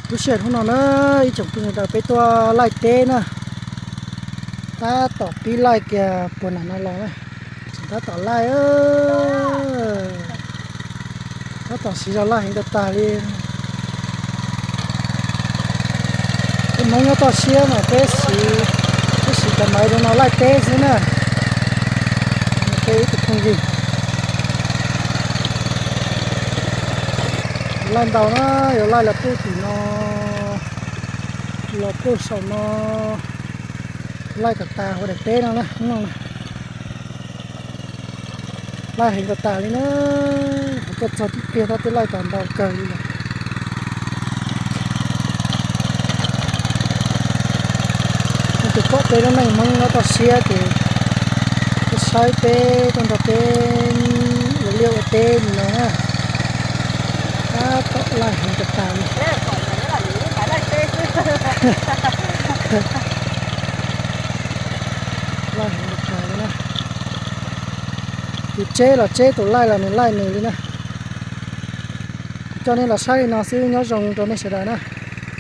Lub sij hawm hnub no na, ib tsoom phooj ywg sawv daws peb tuaj laij teb na. Tab tom pib laij kiag puag nram no los na. Tseem tab tom laij, tab tom siv zog laij heev tag tag li. Peb Hmoob nyob toj siab mas peb siv, peb siv cov maiv zoo no laij teb xwb na. Peb ib tug phooj ywg laij ntau na, yuav laij los puag tim no, los puag saum no, laij kom tas hauv daim teb no na, no na. Laij heev kom tas li na, hos tuaj txog tib pliag tab twb laij tau ntau kawg li lawm. Leej twg pom peb lub neej Hmoob nyob toj siab ces tuaj saib peb, tuaj nrog peb ua liaj ua teb li no na. Tab tom laij heev kom tas li. Laij heev kom tas li na. Tus tseb los tseb, tus laij los nws laij nws li na. Kuv coj nej los saib li no xwb, nyob zoo rau nej sawv daws na.